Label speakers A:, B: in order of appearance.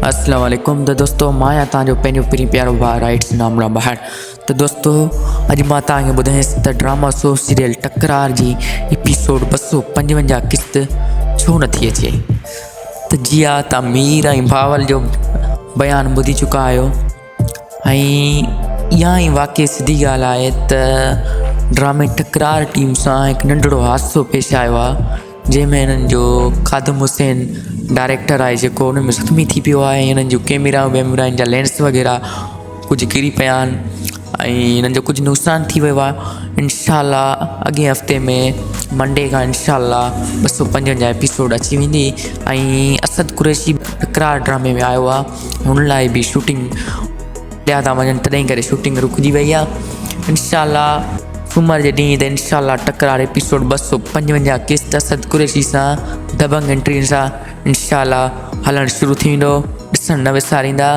A: اسلام عليڪم ته دوستو مان آهيان توهان جو پنهنجو پرين پيارو ڀاء رائٽس نامڙا ٻاهر ته دوستو اڄ مان توهان کي ٻڌائيس ته ڊراما سو سيريل ٽڪرار جي ايپيسوڊ 255 قسط ڇو نٿي اچي ته جي ها توهان مير ۽ بھاول جو بيان ٻڌي چڪا آهيو ۽ اها ئي واقعي سڌي ڳالهه آهي ته ڊرامي ٽڪرار ٽيم سان هڪ ننڍڙو حادثو پيش آيو آهي جنهن ۾ هنن جو خادم حسين ڊائريڪٽر آهي جيڪو ان ۾ زخمي ٿي پيو آهي ۽ هنن جون ڪيميرائون ويمرائن جا لينس وغيره ڪجهه ڪري پيا آهن ۽ هنن جو ڪجهه نقصان ٿي ويو آهي انشاء الله اڳئين هفتي ۾ منڊي کان انشاء الله 255 ايپيسوڊ اچي ويندي ۽ اسد قريشي تڪرار ڊرامي ۾ آيو آهي هن لاء به شوٽنگ پيا ٿا وڃن تڏهن ڪري شوٽنگ رڪجي وئي آهي انشاء الله سومر جي ڏينهن تي انشاء الله تڪرار ايپيسوڊ 255 قسط اسد قريشي سان دبنگ انٽري سان انشاء الله هلڻ شروع ٿي ويندو ڏسڻ نه وساريندا.